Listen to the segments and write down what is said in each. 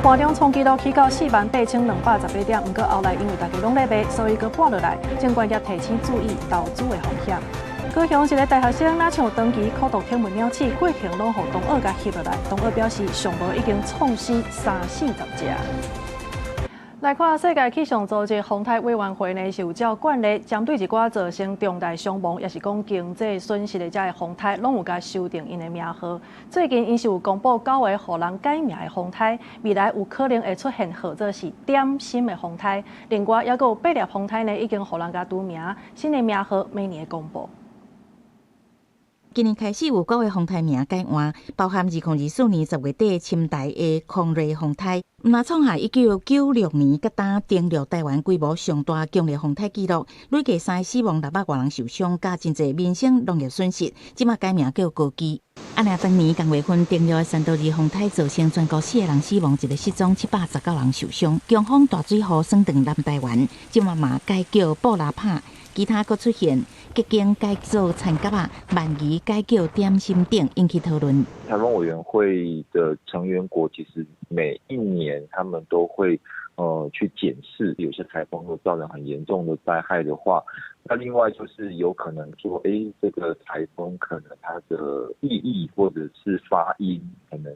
盤中創紀錄起到48,218點，毋過後來因為大家攏咧賣，所以閣跌落來。證券業提醒注意投資的風險。高雄一个大學生，若像長期苦毒寵物鳥鼠，過程攏予同學共翕落來。同學表示，上無已經創死三四十隻。來看世界氣象組織風颱委員會呢，是有照慣例，針對一寡造成重大傷亡，抑是講經濟損失的這个風颱，攏有共修訂𪜶的名號。最近𪜶是有公布九个予人改名的風颱，未來有可能會出現號做是點心的風颱。另外，猶閣有八粒風颱呢，已經予人共除名，新的名號明年會公布。今年開始有九个風颱名改換，包含2024年10月底侵台的空瑞風颱，毋但創下1996年佮今登陸台灣規模上大強烈風颱紀錄，累計三个死亡，六百外人受傷，佮真濟民生農業損失。這馬改名叫高基。啊，若當年仝月份登陸的山多爾風颱，造成全國四个人死亡，一个失蹤，719人受傷。強風大水雨損斷南台灣，這馬嘛改叫布拉帕。其他閣出現，結經改做田蛤仔，鰻魚改叫點心等，引起討論。颱風委員會的成員國其實每一年他們都會去檢視，有些颱風會造成很嚴重的災害的話，那另外就是有可能說，這個颱風可能它的意義或者是發音可能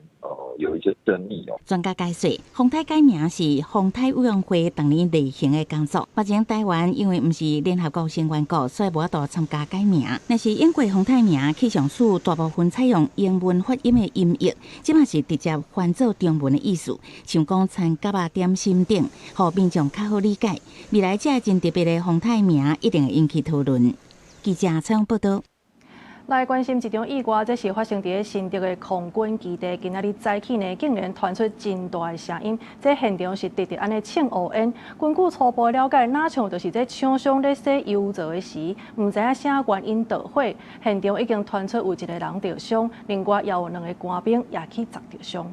有一些爭議哦。專家解說，風颱改名是風颱委員會逐年例行的工作。目前台灣因為毋是聯合國成員國，所以無法度參加改名。若是英國風颱名，氣象署大部分採用英文發音的音譯，這馬是直接翻做中文的意思，像講田蛤仔點心等，予民眾較好理解。未來這真特別的風颱名一定會引起討論。記者採訪報道。來關心一場意外，這是發生佇新竹的空軍基地。今仔日早起呢，竟然傳出真大的聲音，這現場是直直按呢衝烏煙。根據初步了解，若像就是這廠商咧洗油槽的時，毋知影啥原因導火，現場已經傳出有一个人著傷，另外也有兩个官兵也去砸著傷。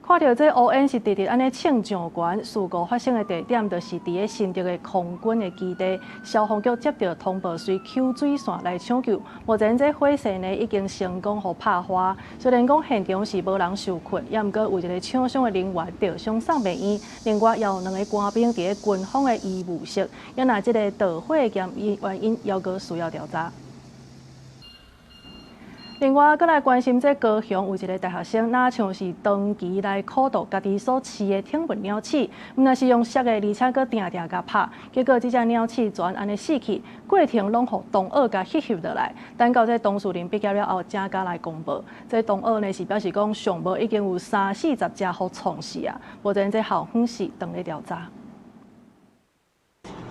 看著這烏煙是直直按呢衝上懸，事故發生的地點就是佇咧新竹的空軍的基地。消防局接到通報，隨抽水線來搶救。目前這火勢呢已經成功予拍化。雖然講現場是無人受困，也毋過有一个廠商的人員著傷送病院，另外也有兩个官兵佇咧軍方的醫務室。也若這个導火的原因，猶閣需要調查。另外，閣來關心這高雄有一个大學生，若像是長期來苦毒家己所飼的寵物鳥鼠，毋但是用摔的，而且閣定定共拍，結果這隻鳥鼠全按呢死去，過程攏予同學共翕翕落來。等到這當事人畢業了後，才敢來公報。這同學呢是表示講，上無已經有三四十隻予創死啊！目前這校方是正咧調查。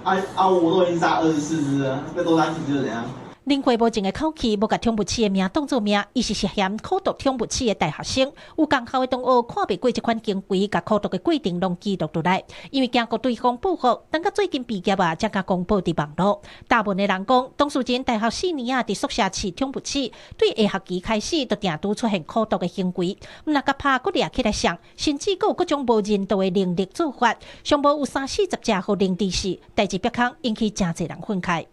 啊啊！我都已經殺24隻了，再多殺幾隻就怎樣？林過無情的口氣，無共寵物鼠的名當做命，伊是涉嫌苦毒寵物鼠的大學生。有仝校的同學看袂過這款行為，共苦毒的過程攏記錄落來，因為驚予對方報復。等到最近畢業啊，才共公布佇網路。大部分的人講，當事人大學四年啊，佇宿舍飼寵物鼠，對下學期開始就定拄出現苦毒的行為，毋但共拍，閣掠起來摔，甚至閣有各種無人道的凌虐做法，上無有三四十隻予凌致死，代誌煏空引起誠濟人憤慨。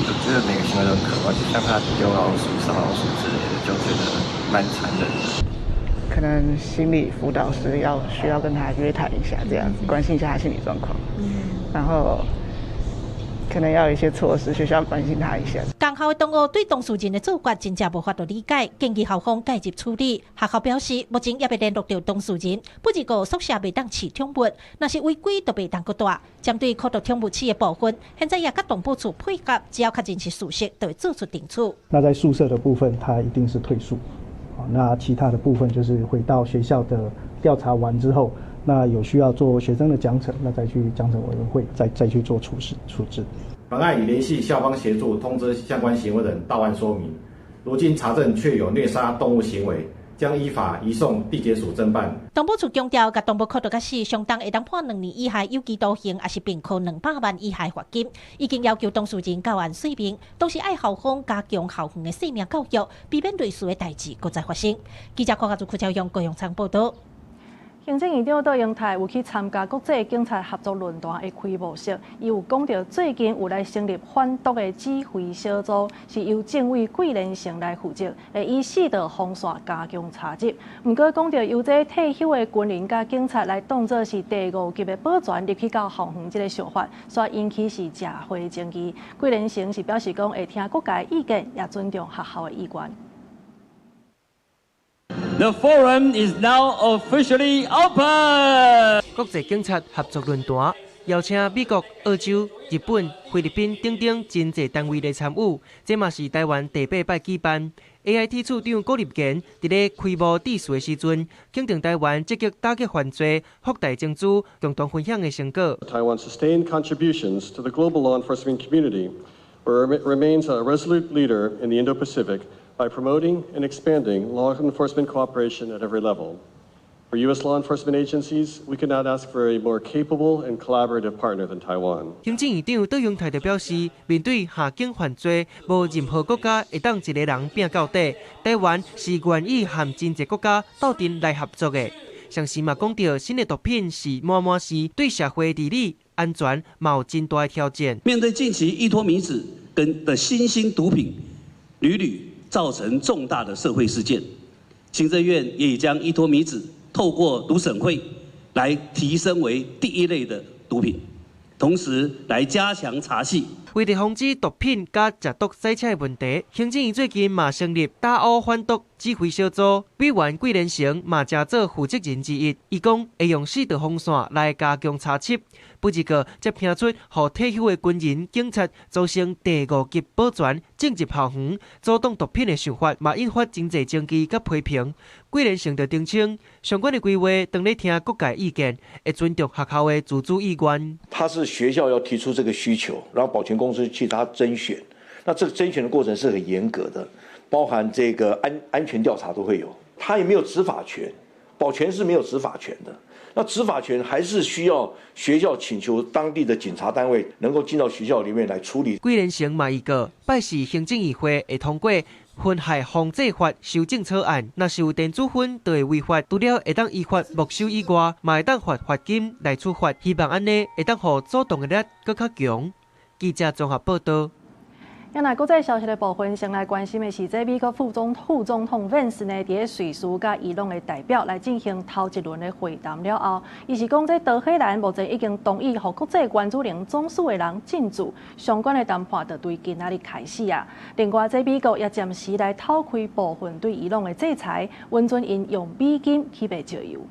我覺得每個行為都很可怕，就像他丟老鼠、殺老鼠之類的，就覺得蠻殘忍的。可能心理輔導師要需要跟他約談一下，這樣子關心一下他心理狀況。然後可能要有一些措施，學校關心他一下。仝校的同學對當事人的做法真正無法度理解，建議校方介入處理。學校表示，目前猶未聯絡著當事人，不過宿舍袂當飼寵物，若是違規就袂當閣蹛。針對苦毒寵物鼠的部分，現在也佮動保處配合，只要確認是事實，就會做出懲處。那在宿舍的部分，他一定是退宿。那其他的部分就是回到學校的調查完之後，那有需要做學生的獎懲，那再去獎懲委員會再去做處置處置。本案已聯繫校方協助通知相關行為人到案說明，如經查證確有虐殺動物行為，將依法移送地檢署偵辦。動保處強調，共動物苦毒共死，相當會當判兩年以下有期徒刑，抑是併科200萬以下罰金。已經要求當事人到案說明，同時愛校方加強校園的生命教育，避免類似的代誌閣再發生。記者郭家祖、柯超勇、高永昌報道。行政院長卓榮泰有去參加國際警察合作論壇的開幕式，伊有講著最近有來成立反毒的指揮小組，是由政委桂連成來負責，會以四道防線加強查緝。毋過講著由這退休的軍人佮警察來當做是第五級的保全入去到校園這个想法，煞引起是社會爭議。桂連成是表示講會聽各界意見，也尊重學校的意願。 The forum is now officially open。國際警察合作論壇邀請美國、澳洲、日本、菲律賓等等真濟單位來參與，這嘛是台灣第八擺舉辦。AIT 處長郭立堅佇咧開幕致辭的時陣，肯定台灣積極打擊犯罪、擴大情資、共同分享的成果。 Taiwan's sustained contributions to the global law enforcement community, where it remains a resolute leader in the Indo-Pacific by promoting and expanding law enforcement cooperation at every level. For U.S. law enforcement agencies, we could not ask for a more capable and collaborative partner than Taiwan. 行政院長卓榮泰就表示，面對下警犯罪，無任何國家會當一个人拚到底。台灣是願意和真濟國家鬥陣來合作的。同時嘛講著新的毒品是滿滿是對社會治理安全嘛有真大的挑戰。面對近期依托咪酯等的新興毒品屢屢造成重大的社會事件，行政院也已將依托咪酯透過毒審會來提升為第一類的毒品，同時來加強查緝。為著防止毒品佮食毒賽車的問題，行政院最近嘛成立打烏反毒指揮小組，委員桂連成嘛成做負責人之一。伊講會用四道防線來加強查緝。不過，才聽出予退休的軍人、警察組成第五級保全，進入校園阻擋毒品的想法，嘛引發真濟爭議佮批評。桂連成就澄清，相關的規劃當咧聽各界意見，會尊重學校的自主意願。他是學校要提出這個需求，然後保全公司去他甄選，那這個甄選的過程是很嚴格的，包含這個安全調查都會有。他也沒有執法權，保全是沒有執法權的。那執法權還是需要學校請求當地的警察單位能夠進到學校裡面來處理。桂連成嘛預告，拜四行政院會會通過薰害防制法修正草案，若是有電子薰就會違法，除了會當依法沒收以外，嘛會當罰罰金來處罰。希望按呢會當予阻擋的力閣較強。記者綜合報道。那國際消息的部分，先來關心的是，這美國副總統萬斯呢，佇咧瑞士佮伊朗的代表來進行頭一輪的會談了後，伊是講這德黑蘭目前已經同意予國際原子能總署的人進駐，相關的談判就對今仔日開始啊。另外，這美國也暫時來透開部分對伊朗的制裁，允准𪜶用美金去買石油。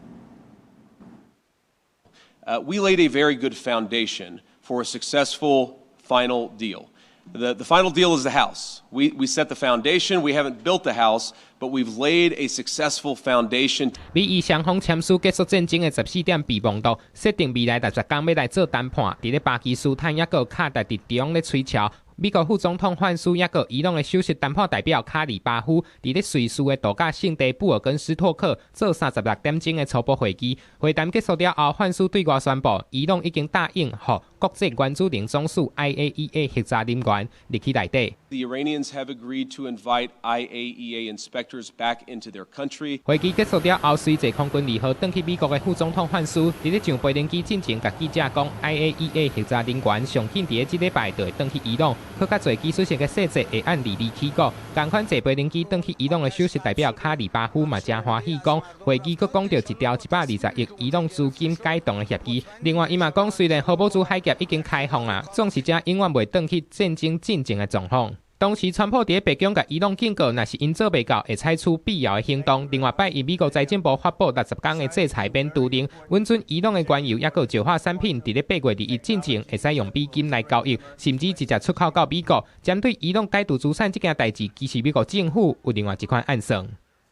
We laid a very good foundation for a successful final deal. The final deal is the house. We set the foundation. We haven't built the house, but we've laid a successful foundation. 美伊雙方簽署結束戰爭的14點備忘錄，設定未來60工欲來做談判。佇咧巴基斯坦抑閣卡達佇中咧吹橋。美國副總統范斯抑閣伊朗的首席談判代表卡里巴夫，佇咧瑞士的度假勝地布爾根斯托克做36點鐘的初步會議。會談結束了後，范斯對外宣布，伊朗已經答應予國際原子能總署 IAEA 核查人員入去內底。 The Iranians have agreed to invite IAEA inspectors back into their country. 會議結束了後，隨坐空軍二號轉去美國的副總統范斯，佇咧上飛行機進前，共記者講，IAEA 核查人員上緊佇咧這禮拜就會轉去伊朗。閣較濟技術性的細節會按履歷起稿。仝款坐飛行機轉去伊朗的首席代表卡里巴夫嘛，誠歡喜講，會議閣講著一條120億伊朗資金解凍的協議。另外，伊嘛講，雖然荷姆茲海峽已經開放啊，總是才永遠袂轉去戰爭進前的狀況。同時，川普佇咧白宮共伊朗警告，若是𪜶做袂到，會採取必要的行動。另外，拜一美國財政部發布60工的制裁免除令，允准伊朗的原油抑閣石化產品，佇咧8月21進前會使用美金來交易，甚至直接出口到美國。針對伊朗解除資產這件代誌，其實美國政府有另外一款暗算。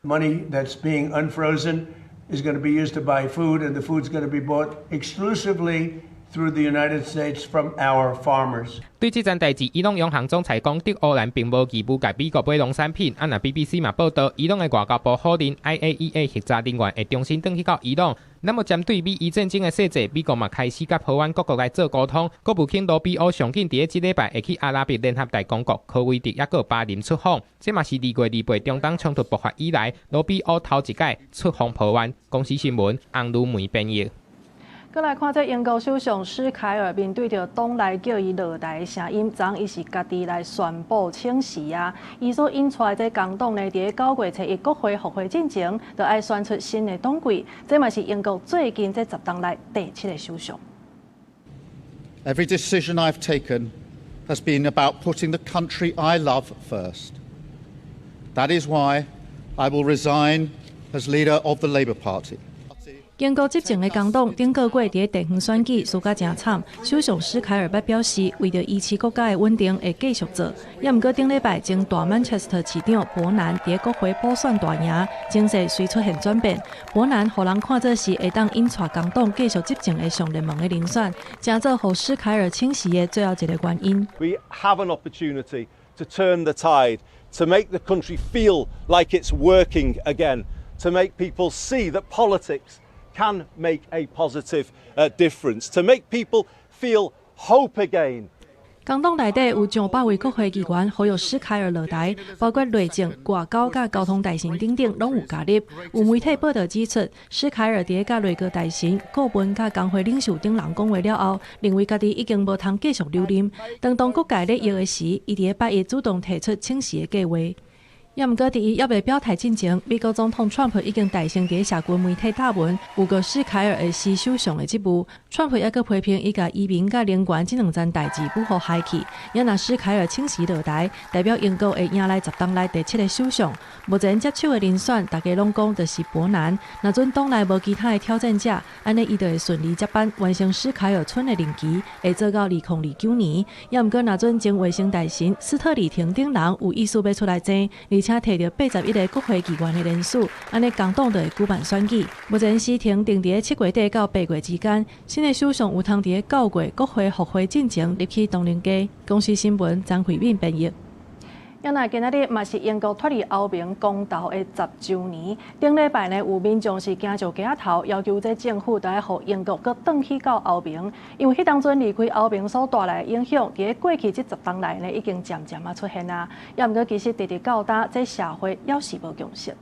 Money that's being unfrozen is going to be used to buy food, and the food's going to be bought exclusively Through the United States from our farmers. 對這件代誌，伊朗央行總裁講，德黑蘭並無義務共美國買農產品。啊，若 BBC 嘛報道，伊朗的外交部否認 IAEA 核查人員會重新轉去到伊朗。那麼針對美伊戰爭的細節，美國嘛開始佮波灣各國來做溝通。國務卿盧比歐上緊佇咧這禮拜會去阿拉伯聯合大公國、科威特抑閣巴林出訪，這嘛是2月28中東衝突爆發以來，盧比歐頭一擺出訪波灣。公視新聞，洪如梅編譯。閣來看這英國首相施凱爾面對著黨內叫伊落台的聲音，昨昏伊是家己來宣布請辭啊。伊所引出來這工黨呢，佇咧9月初一國會復會進前，就愛選出新的黨魁。這嘛是英國最近這10冬來第七个首相。 Every decision I've taken has been about putting the country I love first. That is why I will resign as leader of the Labour Party. 英國執政的工黨頂個月佇咧地方選舉輸甲誠慘，首相施凱爾捌表示，為著維持國家的穩定，會繼續做。也毋過頂禮拜，前大曼徹斯特市長伯南佇咧國會補選大贏，情勢隨出現轉變。伯南予人看做是會當引帶工黨繼續執政的上熱門的人選，成做予施凱爾請辭的最後一个原因。 We have an opportunity to turn the tide, to make the country feel like it's working again, to make people see that politics can make a positive difference, to make people feel hope again. 工黨內底有上百位國會議員呼籲施凱爾落台，包括內政、外交佮交通大臣等等，攏有加入。有媒體報道指出，施凱爾佇咧佮內閣大臣、顧問佮工會領袖等人講話了後，認為家己已經無通繼續留任。當當各界咧搖的時，伊佇咧拜一主動提出請辭的計劃。也毋過，佇伊猶未表態進前，美國總統川普已經大聲佇咧社群媒體貼文，預告施凱爾會辭首相的職務。川普猶閣批評伊共移民佮能源這兩件代誌予害去。也若施凱爾請辭落台，代表英國會迎來10冬來第七个首相。目前接手的人選，大家攏講就是伯南。若準黨內無其他的挑戰者，按呢伊就會順利接班，完成施凱爾賰的任期，會做到2029年。也毋過，若準前衛生大臣斯特里廷等人有意思欲出來爭，而且提著81个國會議員的聯署，按呢工黨就會舉辦選舉。目前時程定佇咧7月底到8月之間，新的首相有通佇咧9月國會復會進前入去唐寧街。公視新聞張惠敏編譯。原來今仔日嘛是英國脫離歐盟公投的10週年。頂禮拜呢，有民眾是行上街仔頭，要求這政府著愛予英國閣轉去到歐盟，因為彼當陣離開歐盟所帶來的影響，佇咧過去這10冬來呢，已經漸漸仔出現啊。也毋過其實直直到今，這社會猶是無共識。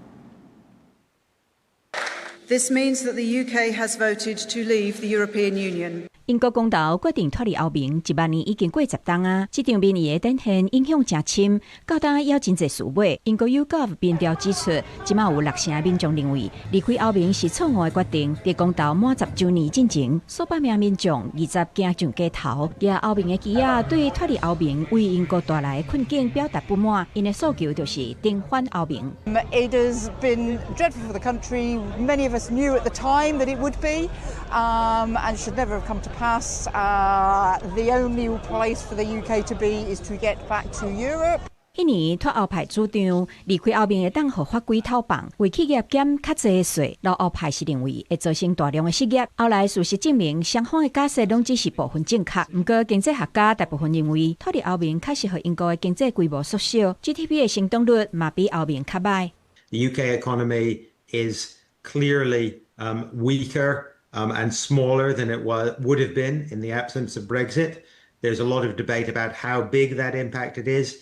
This means that the UK has voted to leave the European Union. 英國公投決定脫離歐盟，一萬年已經過10冬啊！這場民意的展現影響誠深，到今猶真濟事尾。英國 YouGov 民調指出，這馬有六成的民眾認為離開歐盟是錯誤的決定。佇公投滿10週年進前，數百名民眾20行上街頭，舉歐盟的旗仔，對脫離歐盟為英國帶來的困境表達不滿。𪜶的訴求就是重返歐盟。 It has been dreadful for the country. Many of us knew at the time that it would be, and should never have come to pass. The only place for the UK to be is to get back to Europe. 彼年脫歐派主張離開歐盟會當予法規偷放，為企業減較濟稅。留歐派是認為會造成大量的失業。後來事實證明，雙方的假設攏只是部分正確。毋過經濟學家大部分認為，脫離歐盟確實予英國的經濟規模縮小，GDP 的成長率嘛比歐盟較䆀。 The UK economy is clearly weaker and smaller than it would have been in the absence of Brexit. There's a lot of debate about how big that impact it is,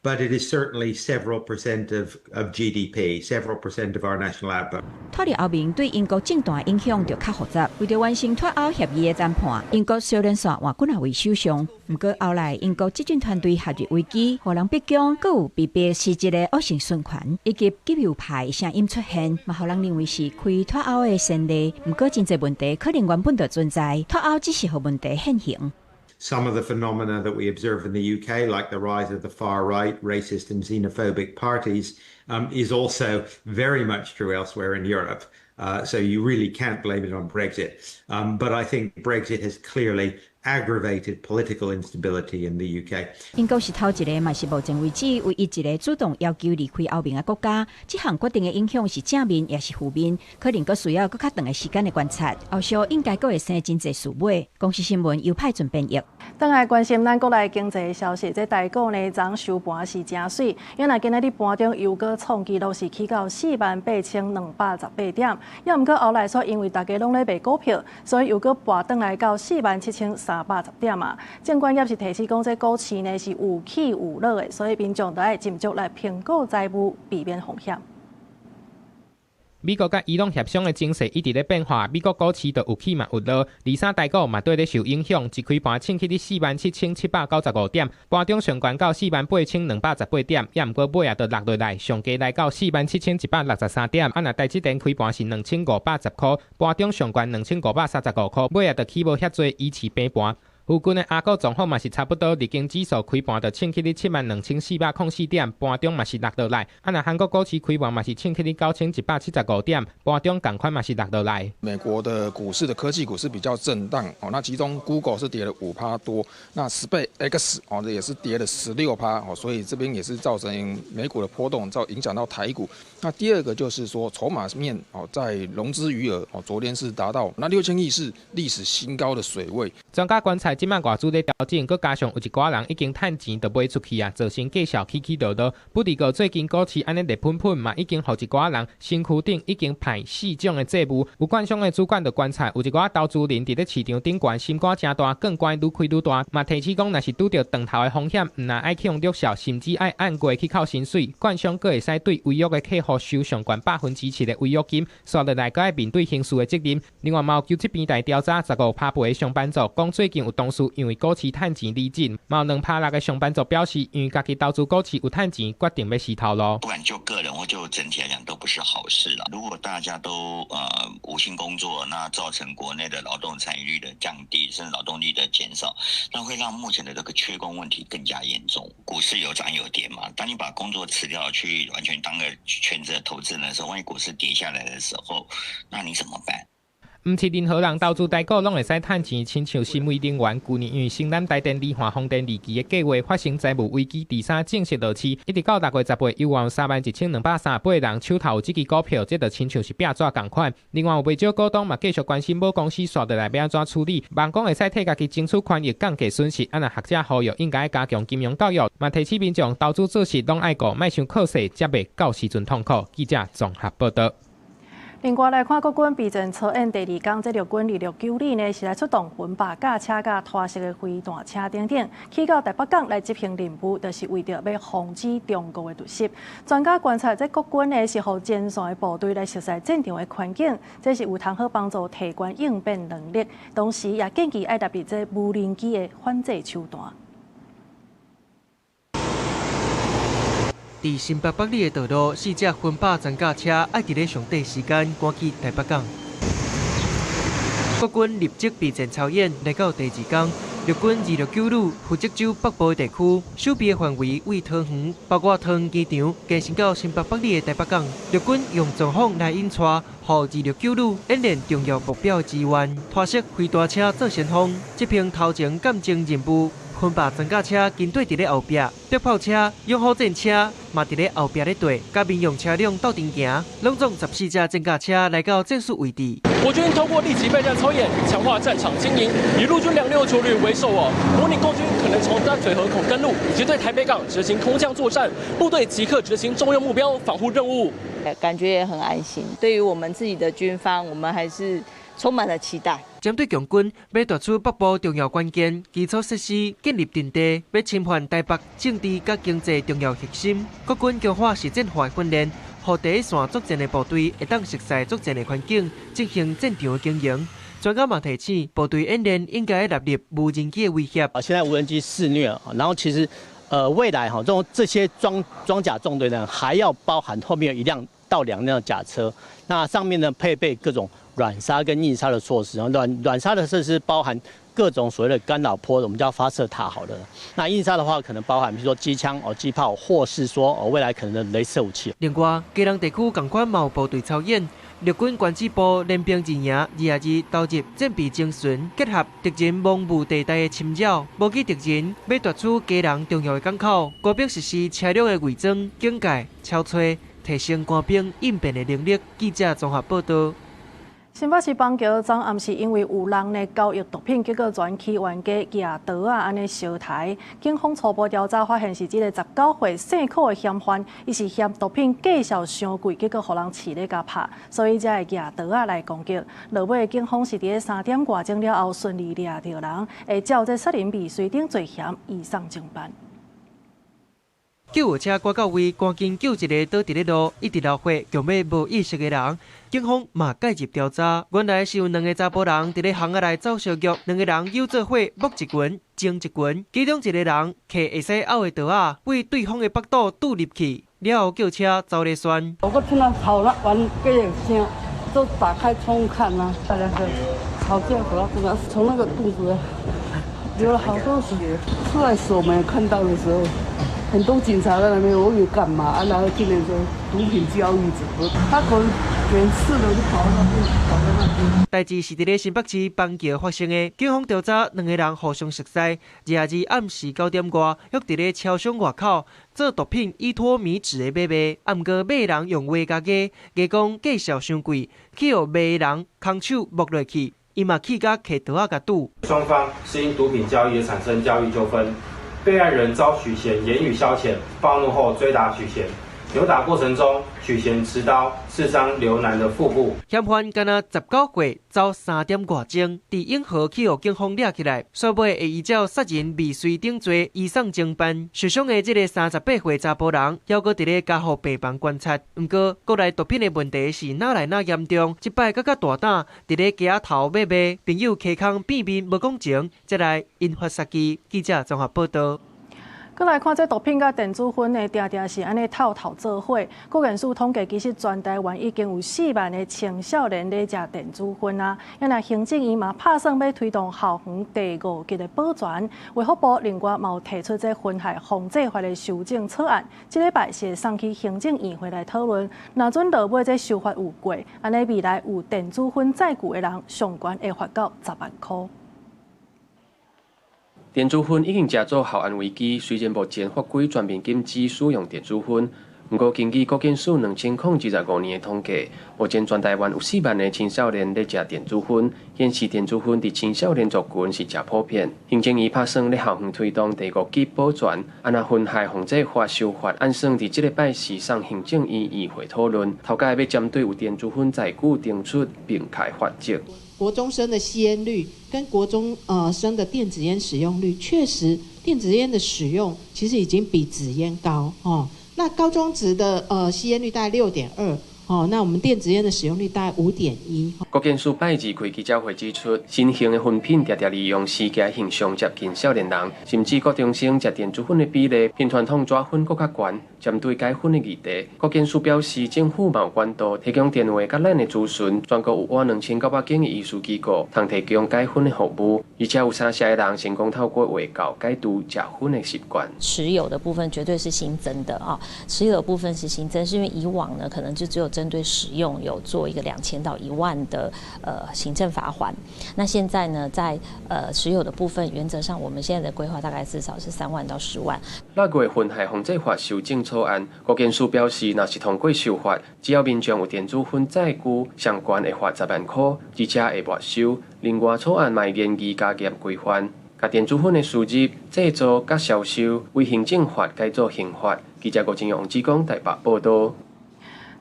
but it is certainly several percent of GDP, several percent of our national output. 脫離歐盟對英國政壇影響就較複雜。為著完成脫歐協議的談判，英國相連紲換幾若位首相。毋過後來英國執政團隊陷入危機，予人逼宮，閣有被迫辭職的惡性循環，以及極右派聲音出現，嘛予人認為是開脫歐的先例。毋過真濟問題可能原本就存在，脫歐只是予問題現形。 Some of the phenomena that we observe in the UK, like the rise of the far right, racist and xenophobic parties, is also very much true elsewhere in Europe. So you really can't blame it on Brexit. But I think Brexit has clearly aggravated political instability in the UK. 英國是頭一个，嘛是目前為止唯一一个主動要求離開歐盟的國家。這項決定的影響是正面抑是負面，可能閣需要閣較長的時間的觀察。後續應該閣會生真濟事尾。公視新聞由派准編譯。轉來關心咱國內經濟消息，這台股呢，昨收盤是誠媠，因為今仔日盤中又閣創紀錄是起到48,218點，抑毋過後來煞因為大家攏咧賣股票，所以又閣跋轉來到47,310點啊。證券業是提醒講，這股市呢是有起有落的，所以民眾都愛斟酌來評估財務，避免風險。美國佮伊朗協商的情勢一直咧變化，美國股市就有起嘛有落，二三台股嘛綴咧受影響，一開盤衝起佇47,795點，盤中上懸到48,218點，抑毋過尾仔就落落來，上低來到47,163點，啊若台積電開盤是2,510箍，盤中上懸2,535箍，尾仔就起無遐濟，維持平盤。附近的亞股狀況嘛是差不多，日經指數開盤就衝起佇72,404點，盤中嘛是落落來。啊，若韓國股市開盤嘛是衝起佇9,175點，盤中仝款嘛是落落來。美國的股市的科技股是比較震盪哦，那其中 Google 是跌了5趴多，那 SpaceX 哦也是跌了16趴哦，所以這邊也是造成美股的波動，造影響到台股。那第二個就是說籌碼面哦，在融資餘額哦，昨天是達到那6,000億是歷史新高的水位。專家觀察，這擺外資咧調整，閣加上有一寡人已經趁錢就賣出去啊，造成價數起起落落。不過最近股市按呢熱噴噴嘛，已經予一寡人身軀頂已經派四種的債務。有券商的主管就觀察，有一寡投資人佇咧市場頂懸，心肝誠大，槓桿愈開愈大，嘛提醒講，若是拄著斷頭的風險，毋但愛去予虐數，甚至愛按月去扣薪水。券商閣會使對違約的客戶收上懸7%的違約金，紲落來閣愛面對刑事的責任。另外，嘛有求這邊來調查15趴的上班族，講最近有同事因為股市趁錢離職，嘛有2.6%的上班族表示，因為家己投資股市有趁錢，決定欲辭頭路。不管就個人或就整體來講，都不是好事了。如果大家都無心工作，那造成國內的勞動參與率的降低，甚至勞動力的減少，那會讓目前的這個缺工問題更加嚴重。股市有漲有跌嘛，當你把工作辭掉，去完全當個全職投資人的時候，萬一股市跌下來的時候，那你怎麼辦？毋是任何人投資台股攏會使趁錢，親像新威能源，舊年因為承攬台電離岸風電二期的計劃發生財務危機，第三正式落市，一直到6月10日，猶有31,238人手頭有這支股票，這就親像是壁紙仝款。另外有袂少股東嘛繼續關心母公司紲落來欲按怎處理，望講會使替家己爭取權益，降低損失。啊若學者呼籲應該加強金融教育，嘛提醒民眾投資做事攏愛顧，莫傷靠勢，才袂到時陣痛苦。記者綜合報導。另外來看，國軍備戰操演第二工，這陸軍269旅呢是來出動混壩駕車佮拖式的飛彈車等等，去到台北港來執行任務，就是為著欲防止中國的突襲。專家觀察，這國軍呢是予前線的部隊來熟悉戰場的環境，這是有通好幫助提懸應變能力，同時也建議愛納入這無人機的反制手段。佇新北北里的道路，四隻分百裝甲車愛佇咧上短時間趕去台北港。國軍立即備戰操演，來到第二工，陸軍269旅負責守北部地區，守備的範圍為桃園，包括桃園機場，延伸到新北北里的台北港。陸軍用裝甲來引帶，予269旅演練重要目標支援，拖式飛彈車做先鋒，執行頭前鑑證任務。分壩裝甲車跟綴佇咧後壁，迫炮車、勇虎戰車嘛佇咧後壁咧綴，佮民用車輛鬥陣行，攏總14架裝甲車來到戰術位置。國軍透過立即備戰操演，強化戰場經營，以陸軍269旅為首哦，模擬共軍可能從淡水河口登陸，以及對台北港執行空降作戰，部隊即刻執行重要目標防護任務，感覺也很安心。對於我們自己的軍方，我們還是充滿了期待。針對共軍欲奪取北部重要關鍵基礎設施，建立陣地，欲侵犯台北政治佮經濟重要核心，國軍強化實戰化訓練，予第一線作戰的部隊會當熟悉作戰的環境，進行戰場的經營。專家嘛提醒，部隊演練應該納入無人機的威脅。啊，現在無人機肆虐，然後其實，未來哈，這些裝甲縱隊呢，還要包含後面有1輛到2輛甲車，那上面呢配備各種軟殺跟硬殺的措施，然後軟殺的設施包含各種所謂的干擾波，我們叫發射塔，好了。那硬殺的話，可能包含比如說機槍、哦機炮，或是說哦未來可能的雷射武器。另外，基隆地區仝款嘛有部隊操演，陸軍管制部聯兵二營22投入戰備偵巡，結合敵人蒙霧地帶的侵擾，無記敵人欲奪取基隆重要的港口，官兵實施車輛的偽裝、警戒、抄揣，提升官兵應變的能力。記者綜合報道。新北市板橋昨暗時因為有人呢交易毒品，結果全起冤家舉刀仔按呢相刣。警方初步調查發現是這个19歲姓柯的嫌犯，伊是嫌毒品價數傷貴，結果予人飼咧共拍，所以才會舉刀仔來攻擊。落尾警方是佇咧3點外鐘了後順利掠著人，會照這殺人未遂等罪嫌移送偵辦。救護車趕到位，趕緊救一个倒佇咧路，一直流血，強欲無意識的人。警方嘛介入調查，原來是有兩个查埔人佇咧巷仔內走相約，兩个人搝做伙摸一拳、爭一拳，其中一个人提會使拗的刀仔，對對方的腹肚拄入去，了後叫車走咧旋。我聽到吵那完個聲，就打開窗戶看啊，大家就吵架，主要從那個肚子流了好多血，出來時我們看到的時候。很多警察在那邊，我以為幹嘛？啊，然後進來說毒品交易者，他可能連刺都就跑到那邊，跑到那邊。代誌是佇咧新北市板橋發生的，警方調查兩个人互相熟似，22暗時9點外，約佇咧超商外口做毒品依托醚酯的買賣，啊，毋過買人用話共假，假講價數傷貴，去予賣人空手摸落去，伊嘛氣甲提刀仔共拄。雙方是因毒品交易而產生交易糾紛。被害人遭許賢言語消遣，暴怒後追打許賢，扭打過程中，許賢持刀刺傷劉楠的腹部。嫌犯敢若19歲，走3點外鐘，佇永和去予警方掠起來，煞尾會依照殺人未遂等罪移送偵辦。受傷的這个38歲查埔人，猶閣佇咧加護病房觀察。毋過，國內毒品的問題是愈來愈嚴重，這擺閣較大膽，佇咧街仔頭買賣，朋友起空變面無講情，才來引發殺機。記者綜合報道。閣來看這毒品佮電子煙呢，定定是按呢透透做伙。國健署統計，其實全台灣已經有4萬个青少年咧食電子煙啊。啊若行政院嘛拍算欲推動校園第五級的保全，衛福部另外嘛有提出這薰害防制法的修正草案，這禮拜是會送去行政院會來討論。若準落尾這修法有過，按呢未來有電子煙載具的人，上懸會罰到10萬箍。電子煙已經成做校安危機，雖然目前法規全面禁止使用電子煙，毋過根據國健署2025年的統計，目前全台灣有4萬个青少年咧食電子煙，顯示電子煙佇青少年族群是誠普遍。行政院拍算咧校園推動第五級保全，啊若薰害防制法修法，按算佇這禮拜四送行政院議會討論，頭家欲針對有電子煙載具定出明確罰則。國中生的吸菸率跟國中生的電子菸使用率，確實電子菸的使用其實已經比紙菸高哦。那高中職的吸菸率大概6.2。哦，那我們電子菸的使用率大概5.1。國健署拜二開記者會指出，新型的薰品常常利用私家形象接近少年人，甚至國中生食電子薰的比例，比傳統紙薰閣較懸。針對戒薰的議題，國健署表示，政府嘛有管道提供電話佮咱的諮詢，全國有倚2900間的醫師機構，通提供戒薰的服務，而且有3成的人成功透過衛教戒除食薰的習慣。持有的部分絕對是新增的啊，持有的部分是新增，是因為以往呢，可能就只有針對使用有做一個2000到1萬的行政罰鍰，那現在呢，在持有的部分，原則上我們現在的規劃大概至少是3萬到10萬。六月薰害防制法修正草案，國健署表示，若是通過修法，只要民眾有電子薰載具，上懸會罰10萬箍，而且會沒收。另外，草案嘛會研議加嚴規範，共電子薰的輸入、製造佮銷售，依行政法改做刑法。記者郭金勇、王志剛台北報道。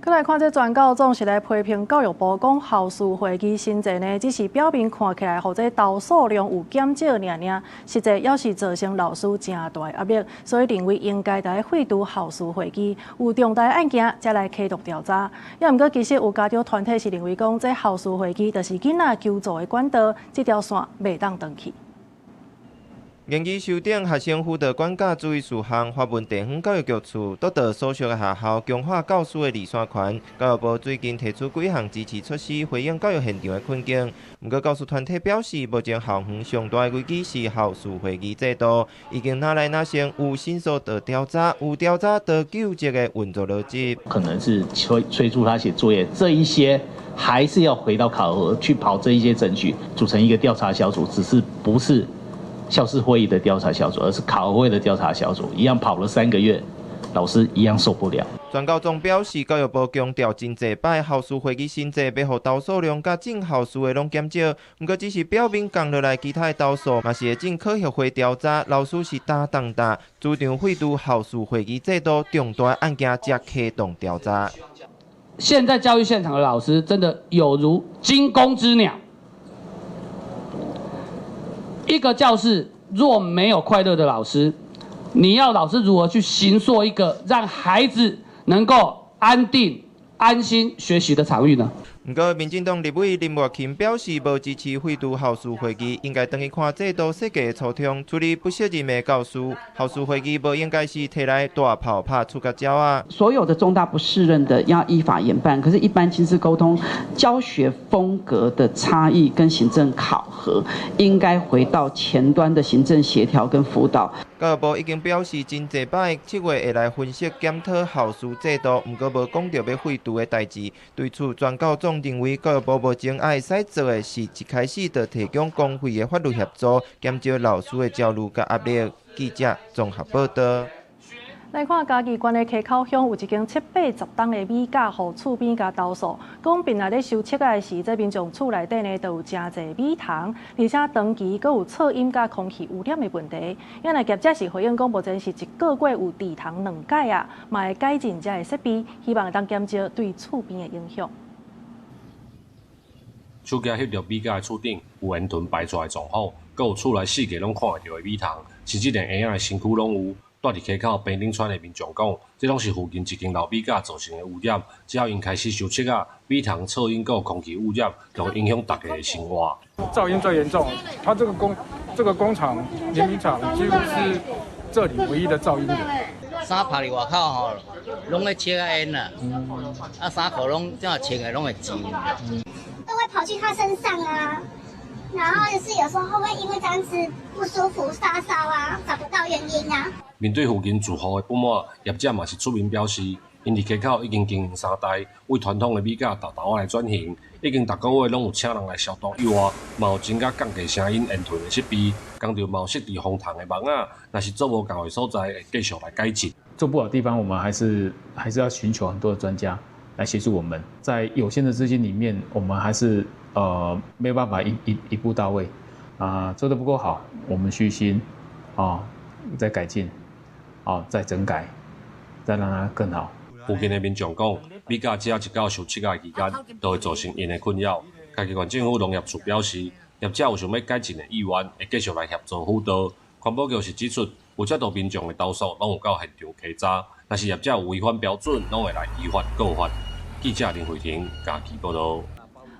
閣來看這全教總是來批評教育部講校事會議新制呢，只是表面看起來，予這投訴量有減少爾爾，實際猶是造成老師誠大壓力，所以認為應該來廢除校事會議，有重大案件才來啟動調查。也毋過其實有家長團體是認為講，這校事會議就是囡仔求助的管道，這條線袂當斷去。研究修订学生辅导管教注意事项，发文地方教育局处，督导所属的学校强化教师的离线权。教育部最近提出几项支持措施，回应教育现场的困境。毋过教师团体表示，目前校园上大的危机是校事会议制度，已经哪来哪成有申诉就调查，有调查就究责的运作逻辑。可能是催促他写作业，这一些还是要回到考核去跑这一些程序，组成一个调查小组，只是不是校事会议的调查小组，而是考核会的调查小组，一样跑了3个月，老师一样受不了。全教总表示，教育部强调真济摆校事会议新制，欲予投诉量佮进校事的拢减少。毋过，只是表面降落来，其他的投诉嘛是会进考核会调查。老师是担当大，主张废除校事会议制度，重大案件才启动调查。现在教育现场的老师真的有如惊弓之鸟。一个教室若没有快乐的老师，你要老师如何去形塑一个让孩子能够安定、安心学习的场域呢？毋过，民进党立委林月琴表示，无支持废除校事会议，应该转去看制度设计的初衷，处理不适任的教师。校事会议无应该是提来大炮拍出个鸟仔。所有的重大不适任的要依法严办，可是，一般亲师沟通、教学风格的差异跟行政考核，应该回到前端的行政协调跟辅导。教育部已经表示，真济摆7月会来分析检讨校事制度，毋过无讲著欲废除的代志。对此，全教总认为，教育部目前爱使做的是，一开始就提供公费的法律协助，减少老师的焦虑佮压力。记者综合报道。来看嘉义县的溪口乡有一间七八十冬的米架，予厝边共投诉，讲平日咧收粟仔的时，这民众厝内底呢都有诚济米虫，而且长期阁有噪音佮空气污染的问题。原来业者是回应讲，目前是一个月有除虫两摆啊，嘛会改进遮的设备，希望会当减少对厝边的影响。手举翕著米架的厝顶有烟尘排出来状况，阁有厝内四界拢看会著的米虫，甚至连婴仔的身躯拢有。住伫溪口平顶村的民众讲，这拢是附近一间老米架造成的污染。只要𪜶开始收粟仔，米虫、噪音、阁有空气污染，就会影响大家的生活。噪音最严重，它这个工厂碾米厂几乎是这里唯一的噪音源。衫曬伫外口吼，拢咧抽烟啦，啊衫裤拢这样穿的拢会皱。都会跑去他身上啊，然后就是有时候会因为这样子不舒服、发烧啊，找不到原因啊。面对附近住户的不满，业者嘛是出面表示，𪜶伫溪口已经经营三代，为传统的米架沓沓仔来转型，已经逐个月拢有请人来消毒以外，嘛有增加降低声音烟尘的设备，工厂嘛有设置防虫的网仔，若是做无够的所在，会继续来改进。做不好的地方，我们还是要寻求很多的专家来协助我们，在有限的资金里面，我们还是没有办法一步到位，啊，做得不够好，我们虚心啊，再改进，啊，再整改，再让它更好。附近的民众讲，米架只要一到收粟仔的期间，就会造成𪜶的困扰。嘉义县政府农业处表示，业者有想欲改进的意愿，会继续来协助辅导。环保局是指出，有遮多民众的投诉，拢有到现场稽查，若是业者有违反标准，拢会来依法告发。记者林慧婷嘉义报道。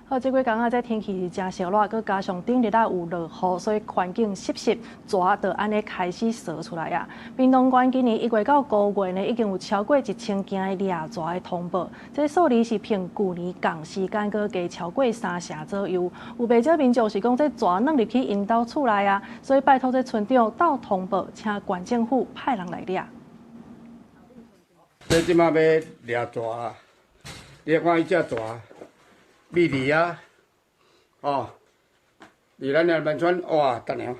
好，这几工啊，这天气是真烧热，阁加上顶日啊有落雨，所以环境湿湿，蛇就按呢开始踅出来啊。屏东县今年1月到5月呢，已经有超过1000件的掠蛇的通报，这数字是比旧年仝时间阁加超过三成左右。有袂少民众是讲这蛇钻入去𪜶兜厝内啊，所以拜托这村长斗通报，请县政府派人来掠。这这马欲掠蛇啊！你看伊这蛇。美丽啊！哦，伫咱的门村哇，等下，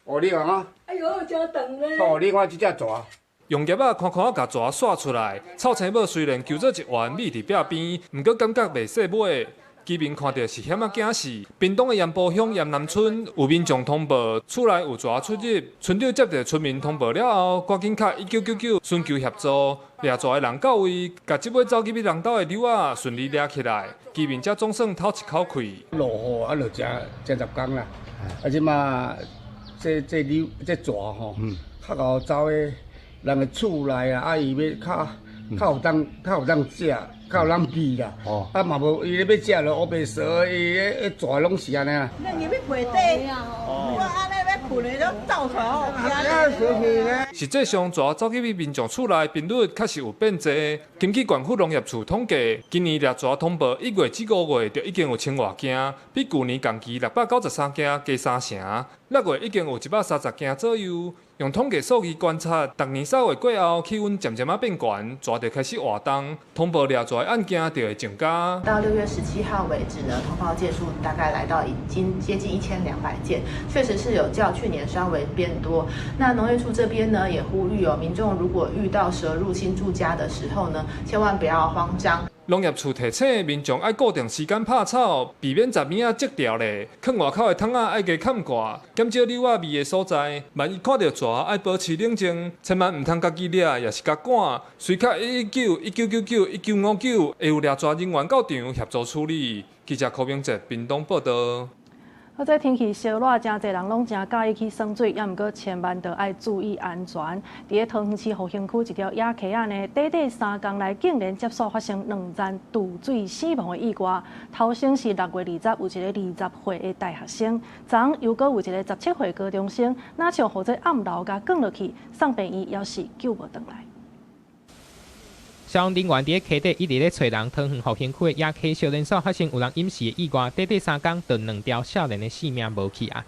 哦，你看啊！哎哟，真长咧！哦，你看这只蛇。用夹仔宽宽仔共蛇煞出来。臭青某虽然求做一员覕伫壁边，毋过感觉袂细尾。居民看著是险仔惊死。屏东的盐埔乡盐南村有民众通报，厝内有蛇出入。村长接著村民通报了后，赶紧敲1999寻求协助。掠蛇的人到位，共这尾走入去人兜的瘤仔顺利掠起来。居民才总算透一口气。落雨啊，落成成十工啦。啊，这马这这瘤这蛇吼，较𠢕走的人的厝内啊，啊，伊欲较较有当较有当食。较有人味啦，啊嘛无，伊咧欲食就乌白踅，伊彼彼蛇拢是按呢啦。咱入去皮底，我按呢欲困的都走出來吼。實際上，蛇走入去民眾厝內頻率確實有變濟。根據縣府農業處統計，今年獵蛇通報1月至5月就已經有1000外件，比舊年同期693件加3成。6月已經有130件左右。用統計數字觀察，逐年3月過後，氣溫漸漸仔變懸，蛇就開始活動，通報獵蛇的案件就會增加。到6月17號為止呢，通報件數大概來到已經接近1200件，確實是有較去年稍微變多。那農業處這邊呢，也呼籲哦，民眾如果遇到蛇入侵住家的時候呢，千萬不要慌張。農業處提醒民眾愛固定時間拍草，避免雜物仔積掉咧。囥外口的桶仔愛加崁蓋，減少溜仔味的所在。萬一看著蛇，愛保持冷靜，千萬毋通家己掠，抑是共趕。隨敲119、1999、1959，會有掠蛇人員到場協助處理。記者柯明哲屏東報導。好，這天氣燒熱，誠濟人攏誠佮意去耍水，猶毋過千萬著愛注意安全。佇咧桃園市復興區一條野溪仔呢，短短3工內竟然接續發生兩宗墮水死亡的意外。頭先是6月20，有一个20歲的大學生，昨昏又閣有一个17歲高中生，若像予這暗流共捲落去，送病院猶是救無轉來。消防人員佇咧溪底一直咧揣人，桃園復興區的野溪少年所發生有人淹死的意外，短短3工就兩條少年的性命無去啊！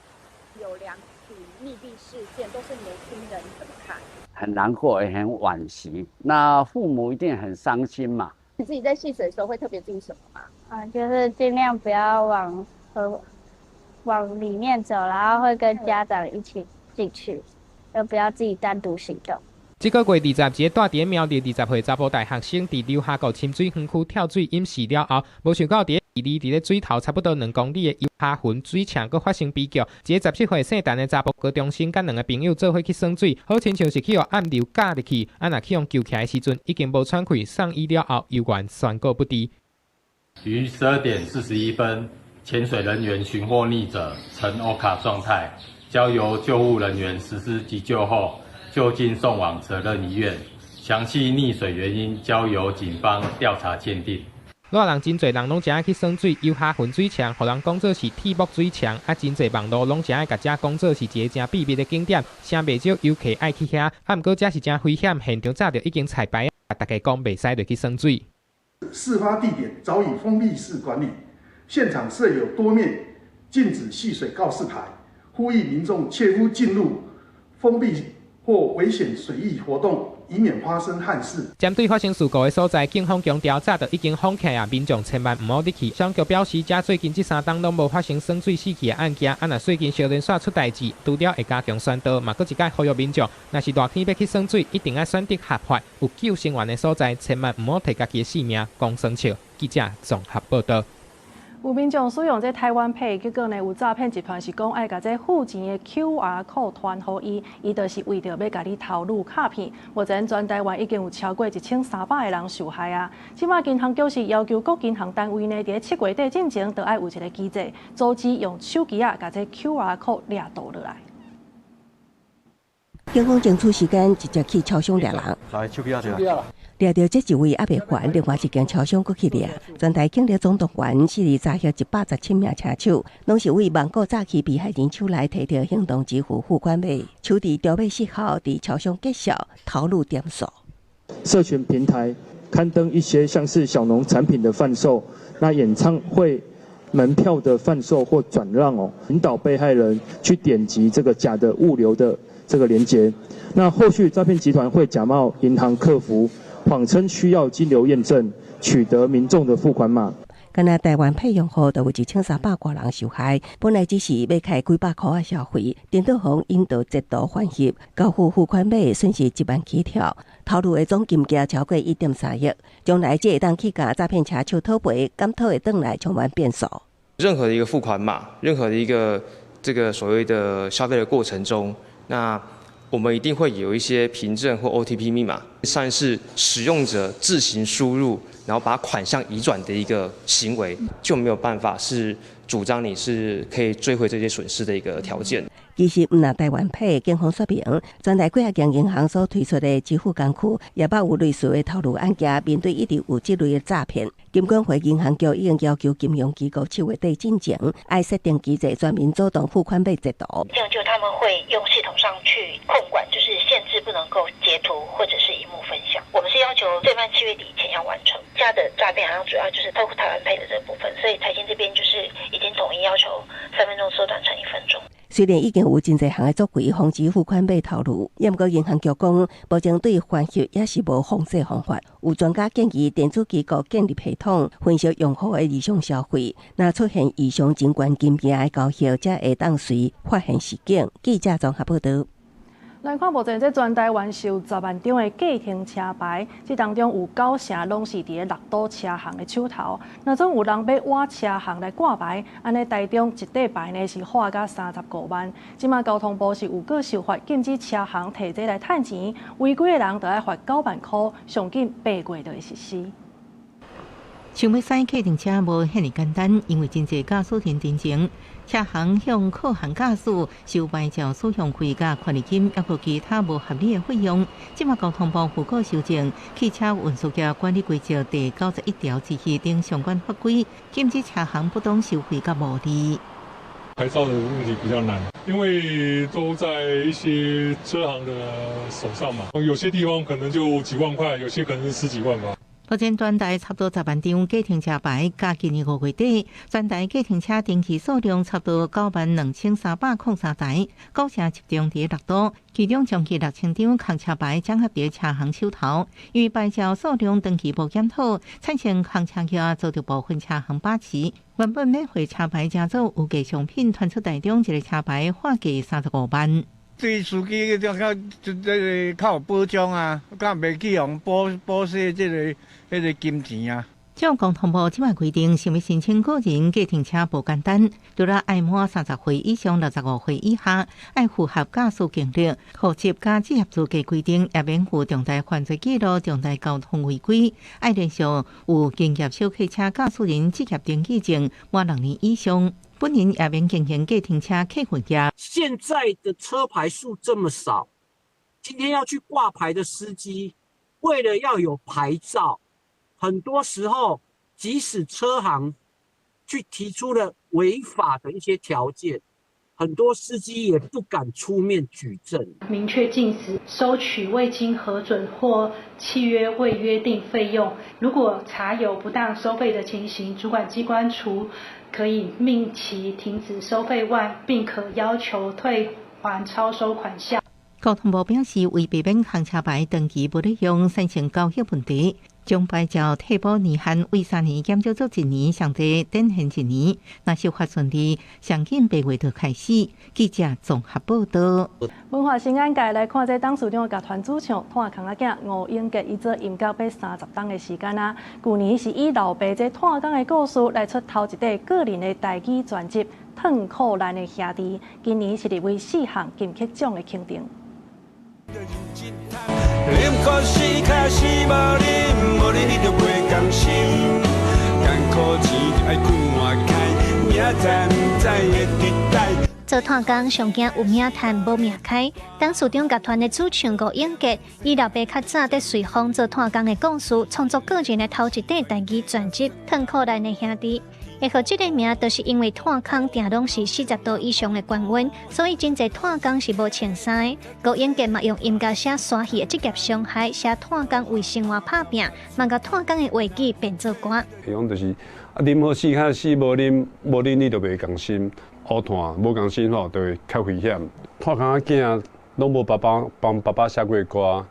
有兩起溺斃事件，都是年輕人，怎麼看？很難過，也很惋惜。那父母一定很傷心嘛。你自己在戲水的時候會特別注意什麼嗎？啊，就是盡量不要往裡面走，然後會跟家長一起進去，而不要自己單獨行動。這个月20，一个蹛佇咧苗栗20歲查埔大學生，佇柳下谷深水園區跳水淹死了後，無想到佇咧佇咧水頭差不多2公里的游蝦園水埕，閣發生悲劇。一个17歲姓陳的查埔高中生，佮兩个朋友做伙去耍水，好親像是去予暗流咬入去，啊若去予救起來的時陣，已經無喘氣，送醫了後猶原宣告不治。於12點41分，潛水人員尋獲溺者呈歐卡狀態，交由救護人員實施急救後，就近送往責任醫院，詳細溺水原因交由警方調查鑑定。熱人真濟人攏誠愛去耍水，游蝦園水埕，予人講做是鐵木水埕，啊，真濟網路攏誠愛共遮講做是一个誠秘密的景點，誠袂少遊客愛去遐。啊，毋過遮是誠危險，現場早就已經彩排，大家講袂使入去耍水。事發地點早已封閉式管理，現場設有多面禁止戲水告示牌，呼籲民眾切勿進入封閉或危險水域活動，以免發生憾事。針對發生事故的所在，警方強調早就已經封起來啊，民眾千萬毋好入去。消防局表示，遮最近這3冬攏無發生耍水死去的案件。啊，若最近小連紲出代誌，除了會加強宣導，嘛閣一擺呼籲民眾，若是熱天欲去耍水，一定愛選擇合法、有救生員的所在，千萬毋好提家己的性命講耍笑。記者綜合報導。有民眾使用這台灣 Pay，結果呢有詐騙集團是講愛共這付錢的 QR code 傳予伊，伊就是為著欲共你偷擄卡片。目前全台灣已經有超過1300個人受害啊！這馬銀行局是要求各銀行單位呢，佇咧7月底進前，都愛有一个機制，阻止用手機仔共這 QR code 掠圖落來。警方爭取時間，直接去超商掠人。來手機仔。掠著這一位猶未還，另外一間超商閣去掠。全台警力總動員，四日查獲117名車手，攏是為網購詐欺被害人手內提著行動支付付款碼，手佇條碼失效，佇超商結數偷擄點數。社群平台刊登一些像是小農產品的販售，那演唱會門票的販售或轉讓哦，引導被害人去點擊這個假的物流的這個連結。那後續詐騙集團會假冒銀行客服，謊稱需要金流驗證，取得民眾的付款碼。敢若台灣 Pay 用戶就有1300外人受害，本來只是欲開幾百箍仔消費，顛倒予引導截圖反翕，交付付款碼損失1萬起跳，偷擄的總金額超過1.3億。將來這會當去共詐騙車手討賠，敢討會轉來充滿變數。任何的一個付款碼，任何的一個這個所謂的消費的過程中，那我們一定會有一些憑證或 OTP 密碼，算是使用者自行輸入，然後把款項移轉的一個行為，就沒有辦法是主張你是可以追回這些損失的一個條件。其實毋但台灣 Pay，警方說明，全台幾仔間銀行所推出的支付工具，也捌有類似的套路案件，面對一直有這類的詐騙。金管會銀行局已經要求金融機構七月底進前，愛設定機制，專門阻擋付款碼截圖。這樣就他們會用系統上去控管，就是限制不能夠截圖或者是螢幕分享。我們是要求最慢7月底前要完成。現在的詐騙好像主要就是透過台灣 Pay 的這部分，所以財經這邊就是已經統一要求3分鐘縮短成1分鐘。雖然已經有真濟項的作為防止付款碼套路，毋過銀行局講，目前對還息也是無防制方法。有專家建議，電子機構建立系統，分析用戶的日常消費，若出現異常真懸金額的交易，才會當隨發現示警。記者綜合報導。來看目前這全台灣售10萬張的計程車牌，這當中有9成攏是佇咧六都車行的手頭。若總有人欲倚車行來掛牌，按呢台中一塊牌呢是畫甲35萬。這馬交通部是有閣修法禁止車行提這來趁錢，違規的人就愛罰9萬箍，上緊8月就會實施。想欲駛計程車無遐爾簡單，因為真濟駕駛人申請，車行向客行駕駛收牌照使用費佮權利金，抑閣其他無合理的費用。這馬交通部予閣修正汽車運輸業管理規則第91條之2等相關法規，禁止車行不當收費佮牟利。牌照的問題比較難，因為都在一些車行的手上嘛，有些地方可能就幾萬塊，有些可能是十幾萬吧。目前全台差不多10萬張計程車牌，佮今年5月底，全台計程車登記數量差不多92,303台，9成集中佇六都，其中將近6000張空車牌掌握佇車行手頭，因為牌照數量長期無檢討，產生空車業遭著部分車行把持。原本免費車牌成做有價商品，傳出台中一个車牌劃價35萬。對司機較較這个較有保障啊，較袂去予剝剝削這个彼个金錢啊。照交通部這擺規定，想欲申請個人計程車無簡單，除了愛滿30歲以上、65歲以下，愛符合駕駛經歷、戶籍佮職業資格規定，也免有重大犯罪記錄、重大交通違規，愛連續有營業小客車駕駛人職業登記證滿6年以上。本人也免經營計程車客運業。現在的車牌數這麼少，今天要去掛牌的司機，為了要有牌照，很多時候即使車行去提出了違法的一些條件，很多司機也不敢出面舉證。明確禁止收取未經核准或契約未約定費用。如果查有不當收費的情形，主管機關除可以命其停止收費外，並可要求退還超收款項。交通部表示，為避免空車牌長期無咧用，產生交易問題，將牌照替補年限為3年減少做1年，上濟展延一年。若修法順利，上緊8月就開始。記者綜合報導。文化新眼界來看，這董事長集團主唱炭空仔囝吳永杰，伊做音樂欲30冬的時間啊。舊年是以老爸這炭工的故事來出頭一塊個人的台語專輯《褪褲難的兄弟》，今年是入圍四項金曲獎的肯定。啉苦死卡死無啉，無啉你就袂甘心。艱苦錢就愛看開，明仔載毋知會佇佗。做炭工上驚有命趁無命開。董事長集團的主唱吳永杰，以老爸較早佇瑞豐做炭工的故事，創作個人的頭一塊台語專輯《褪褲難的兄弟》。會號這个名，就是因為炭空定攏是40度以上的高溫，所以真濟炭工是無穿衫的。吳永杰嘛用音樂寫山戲的職業傷害，寫炭工為生活拍拚，嘛共炭工的話語變做歌。伊講就是啊，啉好死較死無啉，無啉你就袂甘心，烏炭無甘心吼，就會較危險。炭空仔囝攏無爸爸幫爸爸寫過歌，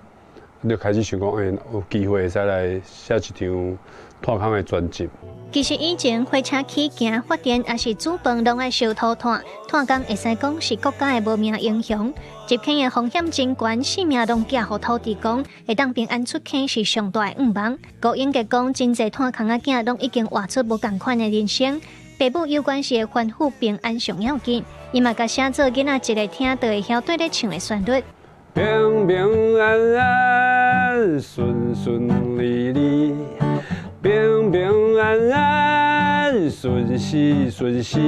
就開始想講，欸，有機會會使來寫一張炭空的專輯。其實以前火車起行、發電抑是煮飯，攏愛燒土炭。炭工會使講是國家的無名英雄。入坑的風險真懸，性命攏寄予土地公，會當平安出坑是上大的願望。吳永杰講，真濟炭空仔囝攏已經活出無仝款的人生。爸母有關係會吩咐平安上要緊，伊嘛共寫做囡仔一个聽就會曉綴咧唱的旋律。平平安安，順順利利。平平安安，順時順時。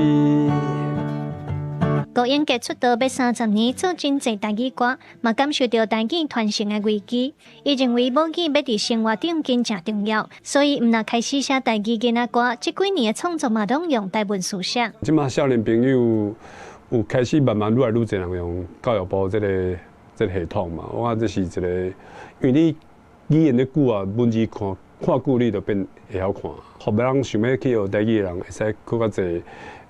吳英傑出道欲30年，做真濟台語歌，嘛感受著台語傳承的危機。伊認為母語欲佇生活中真正重要，所以毋若開始寫台語囡仔歌，這幾年的創作嘛攏用台文書寫。這馬少年朋友有開始慢慢愈來愈濟人用教育部這個系統嘛，我感覺這是一個，因為你語言的久啊，文字看看久，你就變會曉看，予人想欲去學台語的人，會使閣較濟，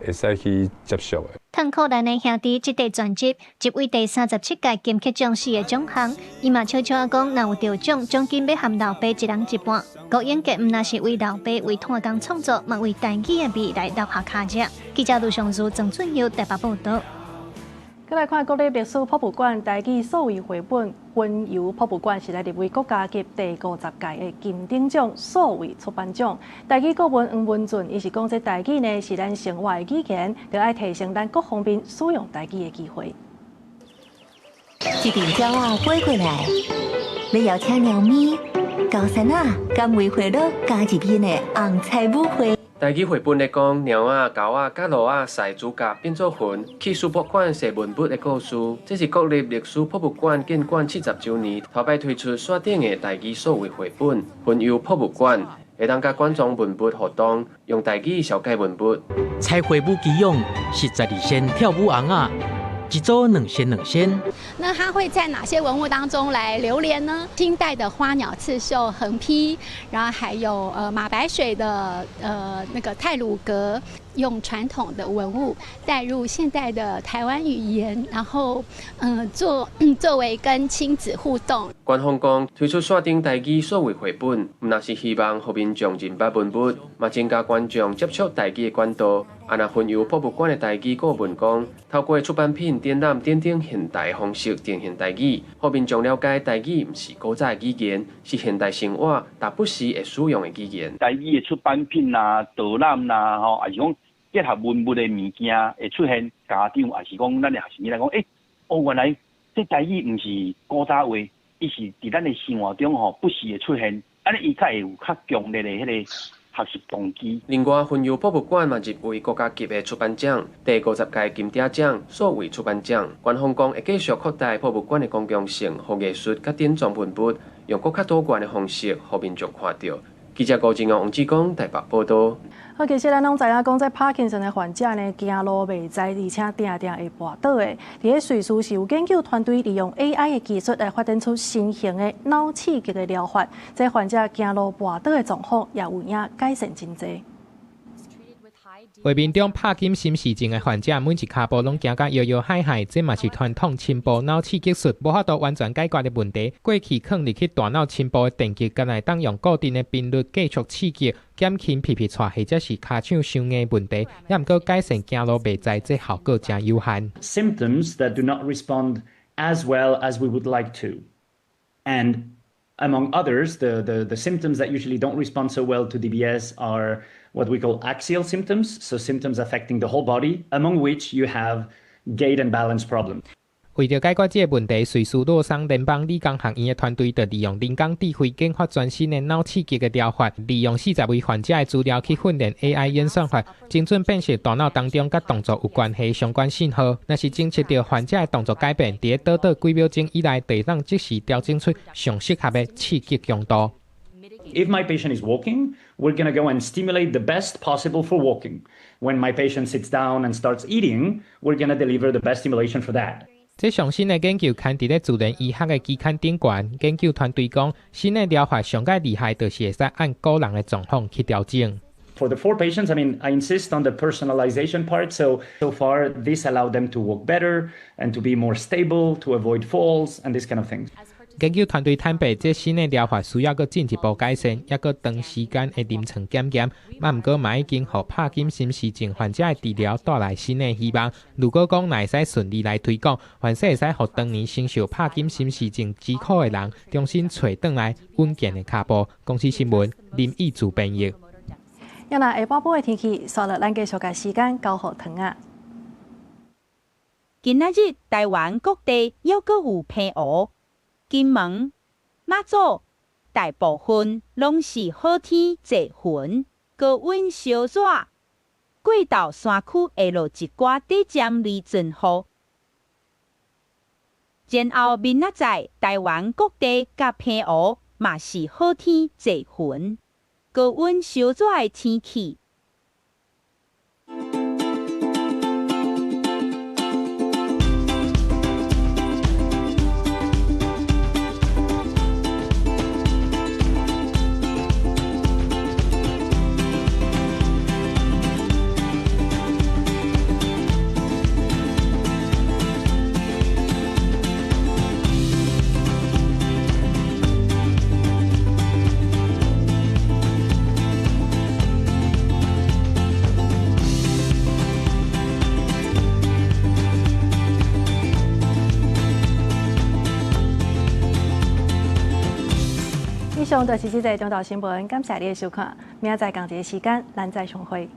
會使去接觸的。湯可蘭的兄弟這塊專輯入圍第37屆金曲獎四個獎項，伊嘛悄悄仔講，若有得獎，獎金欲和老爸一人一半。郭英傑毋若是為老爸為炭工創作，嘛為台語的未來留下跤跡。記者盧尚如、曾俊佑台北報導。閣來看國立歷史博物館台語數位繪本《雲遊博物館》是來入圍國家級第50屆的金鼎獎數位出版獎。台語顧問黃文俊伊是講，這台語呢是咱生活的語言，著愛提升咱各方面使用台語的機會。一陣鳥仔飛過來，欲邀請貓咪、高山仔、佮梅花鹿加入𪜶的紅彩舞會。台語繪本咧講，貓仔、狗仔、佮鹿仔賽主角變做雲，去史博館踅文物的故事。這是國立歷史博物館建館70週年，頭擺推出線頂的台語數位繪本《雲遊博物館》，會當佮觀眾文物互動，用台語紹介文物。彩繪舞基勇是12仙跳舞尪仔，一組20002000。那它會在哪些文物當中來流連呢？清代的花鳥刺繡橫批，然後還有馬白水的那個太魯閣，用傳統的文物帶入現代的台灣語言，然後作為跟親子互動。官方講推出線頂台語數位繪本，毋若是希望予民眾認捌文物，嘛增加觀眾接觸台語的管道。啊，若雲遊博物館的台語顧問講，透過出版品展覽等等現代方式呈現台語，予民眾了解台語毋是古早的語言，是現代生活但不時會使用的語言。台語的出版品啊、導覽啦，吼，抑是講結合文物的物件會出現，家長抑是講咱的學生來講，哦，原來這台語毋是古早話，伊是佇咱的生活中吼不時會出現，按呢伊才會有較強烈的彼個學習動機。另外，雲遊博物館嘛入圍國家級的出版獎，第50屆金鼎獎數位出版獎。官方講會繼續擴大博物館的公共性予藝術佮典藏文物，用閣較多元的方式予民眾看著。記者郭靖王王志剛台北報導。好，其實咱攏知影講，這帕金森的患者呢，行路袂知，而且定定會跋倒的。佇咧瑞士是有研究團隊利用 AI 的技術來發展出新型的腦刺激的療法，這患者行路跋倒的狀況也有影改善真濟。畫面中帕金森氏症的患者每一跤步攏行甲搖搖晃晃，這嘛是傳統深部腦刺激術無法度完全解決的問題。過去囥入去大腦深部的電極，敢若會當用固定的頻率繼續刺激，減輕皮皮掣或者是跤手傷硬的問題，也毋過改善行路袂知，這效果誠有限。 Symptoms that do not respond as well as we would like to, and among others, the symptoms that usually don't respond so well to DBS are what we call axial symptoms, so symptoms affecting the whole body, among which you have gait and balance problems. 為著解決這個問題，瑞士洛桑聯邦理工學院的團隊就利用人工智慧研發全新的腦刺激的療法，利用40位患者的資料去訓練 AI 演算法，精準辨識大腦當中佮動作有關係相關信號。若是偵測著患者的動作改變，佇咧短短幾秒鐘以內，就會當即時調整出上適合的刺激強度。 If my patient is walking, we're going to go and stimulate the best possible for walking. When my patient sits down and starts eating, we're going to deliver the best stimulation for that. 這上新的研究刊佇咧自然醫學的期刊頂懸，研究團隊講，新的療法上蓋厲害，就是會使按個人的狀況去調整。 For the four patients, I mean, I insist on the personalization part. So, so far, this allowed them to walk better and to be more stable, to avoid falls and this kind of things. 研究團隊坦白，這新的療法需要閣進一步改善，抑閣長時間的臨床檢驗。啊，毋過嘛已經予帕金森氏症患者的治療帶來新的希望。如果講若會使順利來推廣，或許會使予當年承受帕金森氏症之苦的人，重新揣轉來穩健的跤步。公視新聞林義祖編譯。啊若下半晡的天氣，煞落咱繼續共時間交予唐仔。今仔日台灣各地猶閣有澎湖、金門、馬祖，大部分攏是好天濟雲，高溫燒熱。過晝山區會落一寡短暫雷陣雨。然後明仔載，台灣各地佮澎湖嘛是好天濟雲，高溫燒熱的天氣。以上就是這節中晝新聞，感謝你的收看，明仔載仝一个時間，咱再相會。